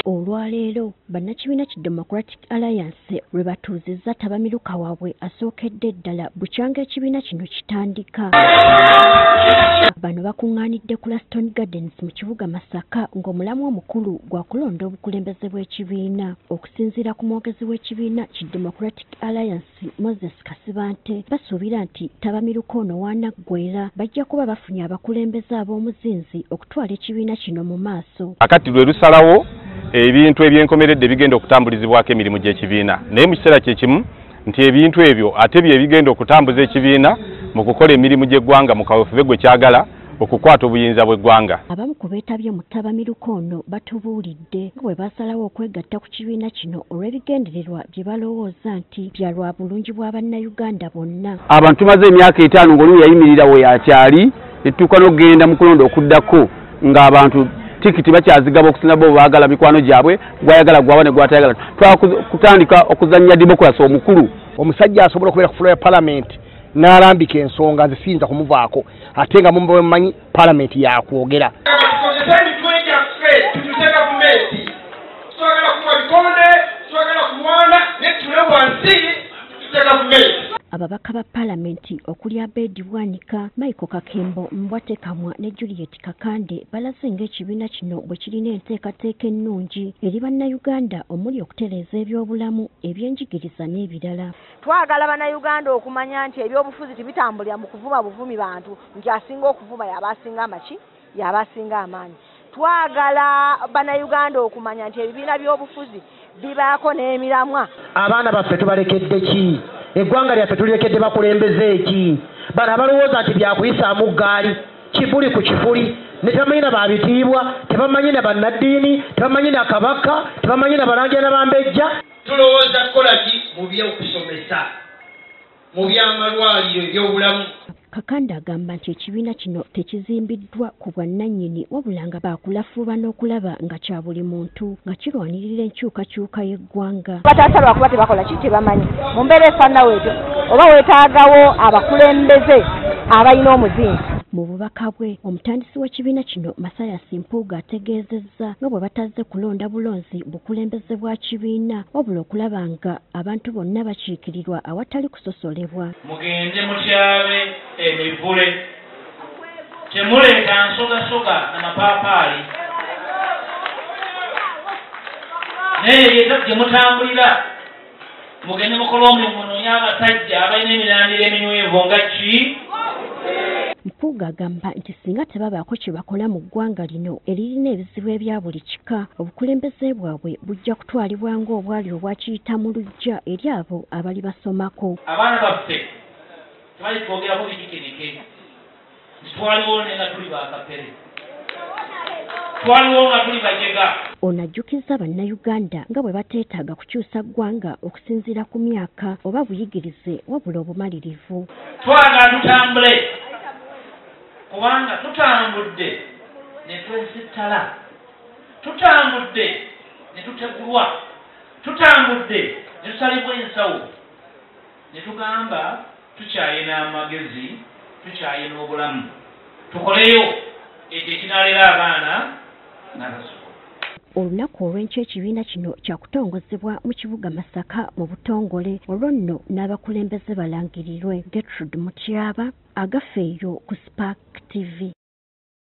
Olwaleero bannakibiina ki Democratic Alliance lwe batuuzizza ttabamiruka waabwe asookedde ddala bukyanga ekibiina kino kitandika. Bano bakuŋŋaanidde ku Laston Gardens mu kibuga Masaka ng'omulamu omukulu gwa kulonda obukulembeze bw'ekibiina. Okusinziira ku mwogezi w'ekibiina ki Democratic Alliance Moses Kasibante, basuubira nti ttabamiruka ono w'anaggweera bajja kuba bafunye abakulembeze ab'omuzinzi okutwala ekibiina kino mu maaso. Akati lwe lusalawo ebintu ebyenkomeredde bigenda okutambulizibwako emirimu gy'ekibiina, naye mu kiseera kye kimu nti ebintu ebyo ate bye bigenda okutambuza ekibiina mu kukola emirimu gy'eggwanga mu kaweefube gwe kyagala okukwata obuyinza bw'eggwanga. Abamu ku beetabye mu ttabamiruka ono batubuulidde nga bwe basalawo okwegatta ku kibiina kino olw'ebigendererwa bye balowooza nti bya lwa bulungi bwa Bannayuganda bonna. Abantu tumaze emyaka 5 ng'oli yayimirira we yakyali, ne tutuuka n'okugenda mu kulonda okuddako ng'abantu tikiti bakyazigaba okusinga bo baagala mikwano gyabwe, gwayagala gwawa ne gwatayagala. Twakutandika okuzannya democracy omukulu. Omusajja asobola okubeera ku floor ya parliament n'alambika ensonga nze siyinza kumuvaako, ate nga mumanyi parliament yakwogera. Tukozese emitwe gyaffe tutuse gavumenti, twagala kuwa bikonde, twagala kulwana ne tule wansi tutuse gavumenti. Ababaka ba Palamenti okuli Abedi Bwanika, Michael Kakembo, Mbwatekamwa ne Juliet Kakande balaze ng'ekibiina kino bwe kirina enteekateeka ennungi eri Bannayuganda omuli okutereeza ebyobulamu, ebyenjigiriza n'ebirala. Twagala Bannayuganda okumanya nti ebyobufuzi tebitambulira mu kuvuma buvumi bantu, nti asinga okuvuma y'aba asinga amaki, y'aba asinga amaanyi. Twagala Bannayuganda okumanya nti ebibiina by'obufuzi bibaako n'emiramwa. Abaana baffe tubalekedde ki? Eggwanga lyaffe tulirekedde bakulembeze ki? Bano abalowooza nti byakuyisaamu ggaali, kifuli ku kifuli, ne tebamanyi na baabitiibwa, tebamanyi na bannaddiini, tebamanyi na kabaka, tebamanyi na balangira na bambejja. Tulowooza kukola ki mu by'okusomesa, mu by'amalwaliro, ebyobulamu? Kakande agamba nti ekibiina kino tekizimbiddwa ku bwannannyini wabula nga baakulafuuba n'okulaba nga kya buli muntu nga kirwanirira enkyukakyuka y'eggwanga. Bataasa lwakuba tebakola ki tebamanyi. Mu mbeera efaanana bw'etyo oba weetaagawo abakulembeze abalina omuzinzi. Mu bubaka bwe, omutandisi w'ekibiina kino Mathias Mpuuga ategeezezza nga bwe batazze kulonda bulonzi bukulembeze bwa kibiina wabula okulaba nga abantu bonna bakiikirirwa awatali kusosolebwa. Mugende mutyabe emivule, temuleeta nsogasoga na mapaapaali, naye gye mutambulira mugende mukole omulimu munoonye abasajja abalina emirandira eminywevu nga ki. Mpuuga agamba nti singa tebabaako kye bakola mu ggwanga lino eririna ebizibu ebya buli kika, obukulembeze bwabwe bujja kutwalibwa ng'obwali obwakiyita mu luggya eri abo abali basomako. Abaana baffe tebali twogerako bikikenike, nti twaliwo ne nga tuli bakapere, twaliwo nga tuli bajega. Ono ajjukizza Bannayuganda nga bwe bateetaaga kukyusa ggwanga okusinziira ku myaka oba buyigirize wabula obumalirivu. Twagala tutambule, kubanga tutambudde ne twesittala, tutambudde ne tutegulwa, tutambudde ne tusalibwa ensawo, ne tugamba tukyayina amagezi, tukyayina obulamu, tukoleyo ekyo ekinaalera abaana n'abazzukulu. Olunaku olw'enkya ekibiina kino kyakutongozebwa mu kibuga Masaka mu butongole, olwo nno n'abakulembeze balangirirwe. Gertrude Mutyaba, Agafeeyo ku Spark TV.